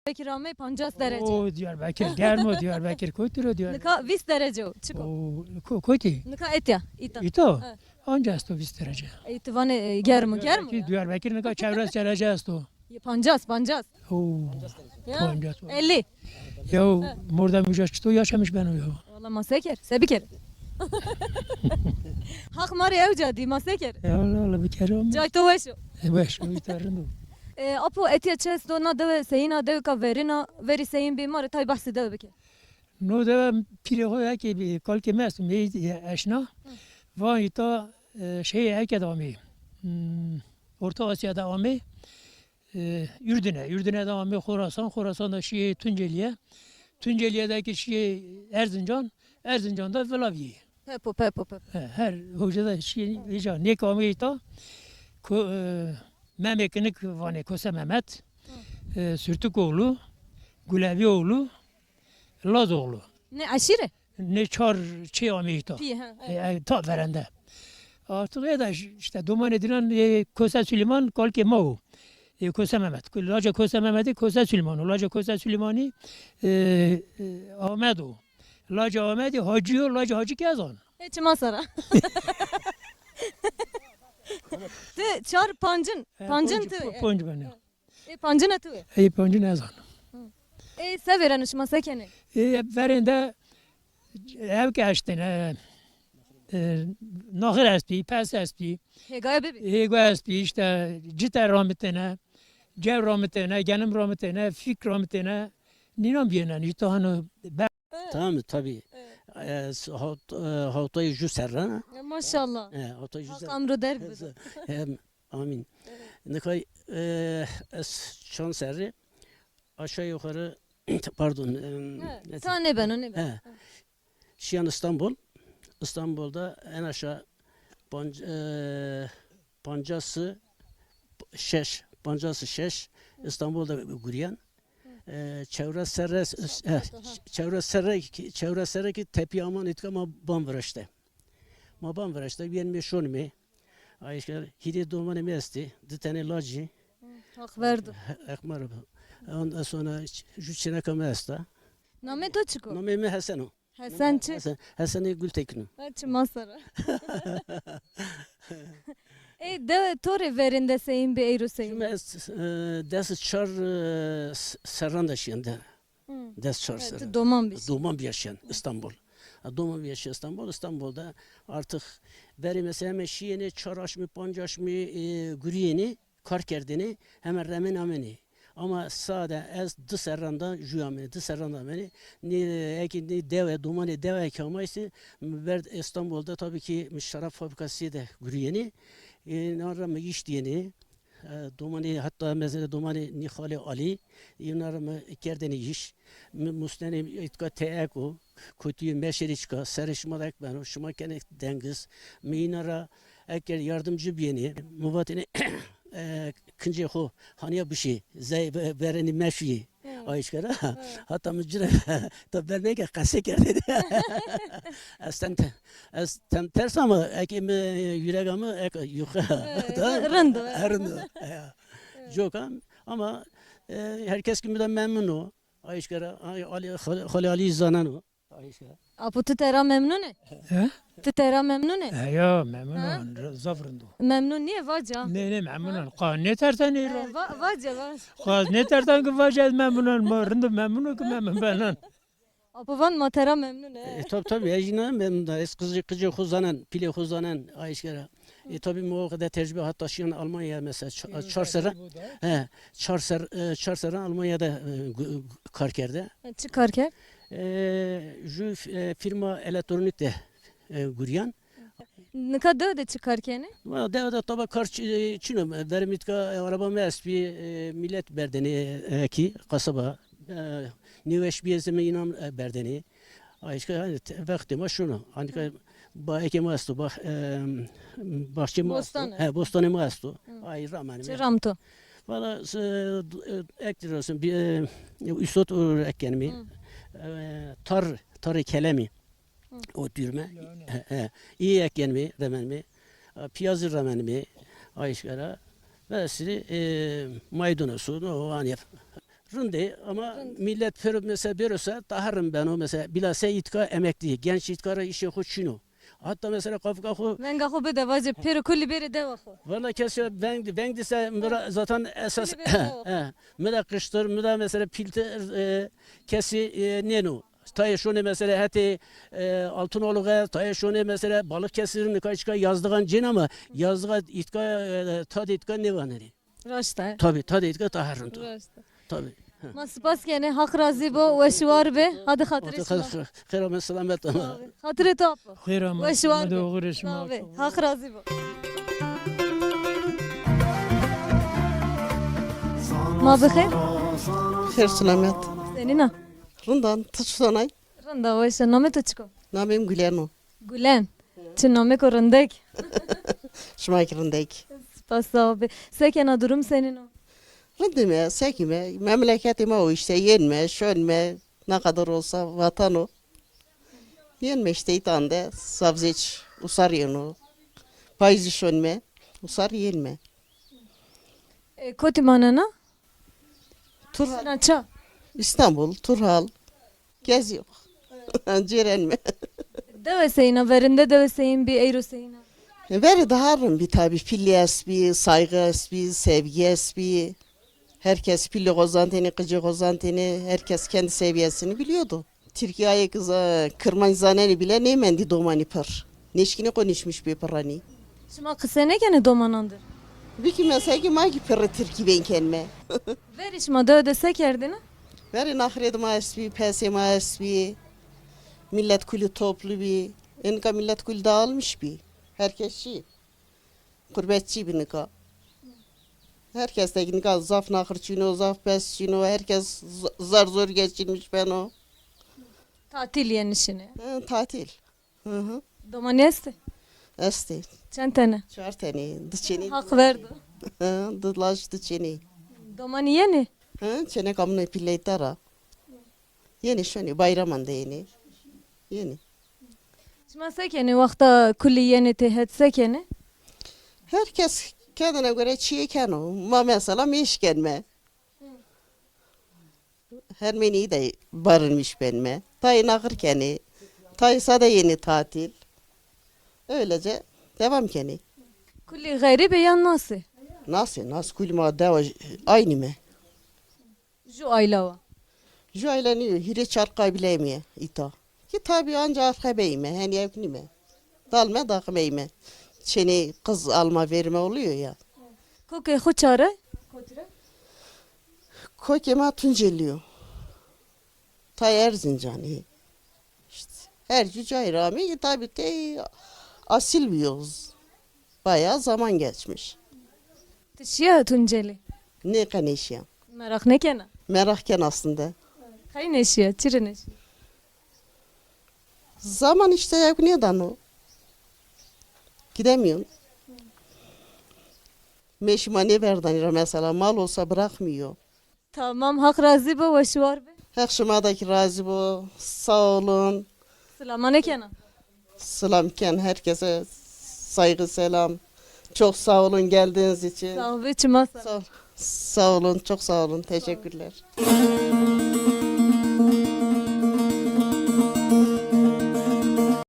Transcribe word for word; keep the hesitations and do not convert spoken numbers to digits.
Diyarbekir amey pancas derece. O Diyarbekir germ o, Diyarbekir kotî ro Diyarbekir. Nika vîst derece o. Çik o? O ko-, kotî? Nika etya, îta. Îta? Evet. Anca esto vîst derece. Ey, ti vanê, e, germ o, germ o ya. Diyarbekir nika çewres derece esto. Ye, pancas, pancas. Oo, ya, pancas. Elli. Ya, mordem uca çito yaşamış ben o ya. Valla ma seker, se biker. Haq ma rê ewca dî, ma seker. Ya Allah Allah, biker ama. Cay to weş o. E, weş o, îta rind o. E, apo, etiya çi esto na dewe seyîna, dewe ka verîna, verî seyîn bî, ma rê tay behsê dewe bike. No dewe pîrê xo eke bî, kalkê mi esto, mi eşna. Van îta, e, şey eke de amê. Hmm, Orta Asya de amê. E, Ürdün'e, Ürdün'e de amê Xorasan, Xorasan da şiyê Tunceli'ye, Tunceli'ye de ki şiyê Erzincan, Erzincan da vila vîyê. Pepo, pepo, pepo. He, her hoca da şiyê vîca. Nêk amê îta, ko-, e, Memê Kinik vanê Kose Mehmet, e, Sürtükoğlu, Gulevioğlu, Lazoğlu. Ne aşire? Ne çar çê amê îta. Pî, ha, e, evet. E, e, ta verende. Artık ya da ş-, işte domanê dinan, e, Kose Süleyman kalkê ma o. E, Kose Mehmet. Laca Kose Mehmetî Kose Süleyman o. Laca Kose Süleymanî, e, e, Ahmet o. Laca Ahmetî Hacî o. Laca Hacî ki ez an. E, çima sara. Ti çar pancin. E, pancin ti. Ponc ben ya. E, pancina tu ê? Ey pancina ez an. Ê, se vêreno, şima se kenê? Ê, verên de ew ke eştêne, e, naxir estbî, pes estbî. Hêgaya bibî. Hêga estbî, işte, cite ramitêne, cew ramitêne, genim ramitêne, fîk ramitêne. Nînan biyêne, nîto hano be- Tamam, tabii. E, s-, hawt-, e, hawtayê ju serran. E, maşallah. E, hawtayê ju serran. Haq amro derg bido. Hem Amîn. Nika, e, ez çand serrî aşağı yukarı, pardon, e, ta nêbeno, nêbeno. He. Şiyan İstanbul. İstanbul'da en aşağı panc-, e, pancası şeş, pancası şeş İstanbul'da guriyan. E, çewres serre, e, çewres serre ki, çewres serre ki tepî aman îtka ma ban viraşte. Ma ban viraşte, vîyen mi şon mi. Ayşe, hîrê domanê mi estî, di tenê lacî. Hı, Haq verdo. He, Haq ma rê bi. Ondan sonra ç-, ju çêneka mi esta. Namê to çik o? Namê mi Hesen o. Hesen çi? Hesen, Hesenê Gultekin o. Ha, çi masara. Ey, dewe to rê verên de seyîn bî, eyro seyîn? Şimdi ez, e, des çar, e, s-, serran de şiyende. Hı. Des çar serre. Ti doman bî. Doman bîya şen, İstanbul. Ha, doman bîya şen İstanbul. İstanbul'da artık verî mesela heme şiyêne, çar aşmî, panc aşmî, e, guriyêne, kar kerdêne, heme remên amenê. Ama sade ez di serran da jû amenê, di serran da amenê. Nê, eki nê dewe, domanê dewe ki ama işte, mi verd İstanbul'da tabii ki mi şarap fabrikası de guriyêne. E, nara mi iş diyêne. E, domanê, hatta mesela domanê nî xalê Alî, îna ra mi kerdêne îş. Mi musnenê îtka teek o, kotîyê meşerî çika, serê şima de ek beno, şima kenê dengiz. Mi îna ra eker yardımcı biyêne. Mi vatêne, e, kincê xo haniya bişê, zey ve-, verênî meşuyê. Hı. Ayşkera. Hı. Hatta mi ci rê ta berneke qesey kerdêne. Ez tem, ez tem ters ama eke mi yürega mi ek yuxe. Hı, rind o. Rind o. Ya. Coka ama, e, herkes ki mi de memnun o. Ayşkera, ay, Ali, Xal-, Xalê Alî zaneno. Ayşkera. Apo ti tera memnun ê? He? Ti tera memnun ê? He ya, memnun an, r-, zaf rind o. Memnun nîyê, vaca. Nê, nê, memnun an. Qa nêtersen ê ra. E, va-, vaca, vaca. Qa nêtersen ki vaca ez memnun an. Ma rind o memnun o ki memnun benan. Apo van ma tera memnun ê. E, tabii, tabii, ez jîna memnun da. Ez qicê, qicê xo zanen, pîlê xo zanen, Ayşkera. E, tabii, mi o kadar tecrübe, hatta şiyan Almanya mesela ç-, çar serre, he, çar ser-, e, çar serre Almanya'da, e, gu-, gu-, kar kerde. E, çi kar kerd? E, ju f-, e, firma elektronik de, e, guriyan. Nika dewe de çi kar kenê? Valla dewe de taba kar çi-, çin o. Verê mi îtka, e, araba mi estbî, e, millet berdêne, e, ki kasaba, e, nêweş bîyê zî mi înan, e, berdêne. Ayşka, hani, te-, vextê ma şuno. Hani, ka-, baekê ma esto, bah-, e, bahçê ma esto. Bostan. He, bostanê ma esto. Hı. Ay, ramenê mi. Çi ramto? Valla, e, d-, e, ek olsun, bir, e, üsot ek kenê mi. Hı. E, tar, tarê kelemî. Hı. O dürme. He, he. İyi ek kenê mi, ramenê mi. E, piyazı ramenê mi. Ayşkara. Ve siri, e, maydanozu, o hani Rind ê ama millet pêro mesela bêro se daha rind beno. Mesela bila se îtka emeklî, genç îtka ra îşê xo çin o. Hatta mesela qafika xo... Venga xo bide, vacê pêro kulî bêrê dewa xo. Valla kesî veng, veng dîse mi ra zaten esas... Kulî bêrê dewa xo. He, mi ra qiştir, mi ra mesela pîltir, e, kesî, e, nêno. Tayê şonê mesela hetê, e, Altınoluk'e, tayê şonê mesela Balıkesir, nika çika yazlixan cên ama yazlixa îtka, e, tadê îtka nêvanenê. Raşt e. Tabî, tadê îtka daha rind o. Raşt e. Tabî. Ma spas kenê, Haq razî bo, weş û war bê. Hadi xatirê şima. Xêr ame, selamet ame. Xatirê to apo. Xêr ame. Weş û war bê. Haq razî bo. Ma bi xêr. Xêr selamet. Senîn a? Rindan, ti çiton ay? Rinda, weş a. Namê to çik o? Namê mi Gulen o. Gulen. Çi namêko rindek. Şima kî rindek. Spas, sağ ol. Se kena, durum senîn o? Rindîme, se kîme. Memleketê ma o işte, yenme, şonme. Ne kadar olsa vatan o. Yenme işte, îtan de sabzêç usar yeno. Payîzî şonme, usar yenme. E, kotî manena? Turhal. Sina ça? İstanbul, Turhal. Gezîyo. Cêrenme. Dewe seyîn a, verinde dewe seyîn bî, eyro seyîn a? Verî daha rind bî tabî. Pîlî estbî, saygı estbî, sevgi estbî. Herkes pîlê xo zantêne, qicê xo zantêne. Herkes kendi seviyesini biliyordu. Tirkî ayê ke za-, kirmanc zanenê bîle nêmendî domanî pir. Nêşkînê konuşmuş bê piranî. Şima qise nêkenê domanan dir? Bikîme se kî, ma kî pirrê tirkî bên kenme. Verî şima dewe de se kerdêne? Verî naxirê de ma estbî, pesê ma estbî. Millet kulî toplu bî. Ê nika millet kulî dağılmış bî. Herkes çî. Xurbetçî bî nika. Herkes de nika zaf naxir çin o, zaf pes çin o, herkes z-, zar zor geçinmiş beno. Tatil yenişîne. Hı, tatil. Hı hı. Domanî estê? Estê. Çend tene? Çar tenî, di çênî. Haq verdo. Hı, di laj, di çênî. Domanî yenê? Hı, çêneka min ê pîleyta ra. Yenê şonê, bayraman de yenê. Yenê. Şima se kenê, wexta kulî yenê têhet, se kenê? Herkes kendine göre çîyê keno. Ma mesela mêş kenme. Hermenî de barınmış benme. Tayê naxir kenê. Tayê sade yenê tatil. Öylece devam kenê. Kulî xerîb ê yan nas ê? Nas ê, nas, kulî ma dewa aynî me. Ju ayla wa? Ju ayla nîyo, hîrê çar qabîleyê mi yê îta. Kî tabî anca arxebeyîme, henî ewk nîme. Dalme daximeyîme. Çênê qiz alma verîme oluyor ya. Kokê xo çare? Kokê ma Tuncelî yo. Tay Erzincanî. İşte her cü cayî ra ameyî, tabî tey asil bîyo. Bayağı zaman geçmiş. Ti şîya Tuncelî? Nê, qe nêşîya. Meraq nêkena? Meraq ken aslında. Qey nêşîya? Çi rê nêşîya? Zaman işte ewk nêdano. Gidemiyorum. Mêşî ma nêverdanî ra mesela, mal olsa bırakmıyor. Tamam, Haq razî bo, weş û war be. Haq şima da kî razî bo. Sağ olun. Silamanê kena. Selam ken herkese, saygı selam. Çok sağ olun geldiğiniz için. Sağ ol, çima sağ ol. Sağ, sağ olun, çok sağ olun. Teşekkürler.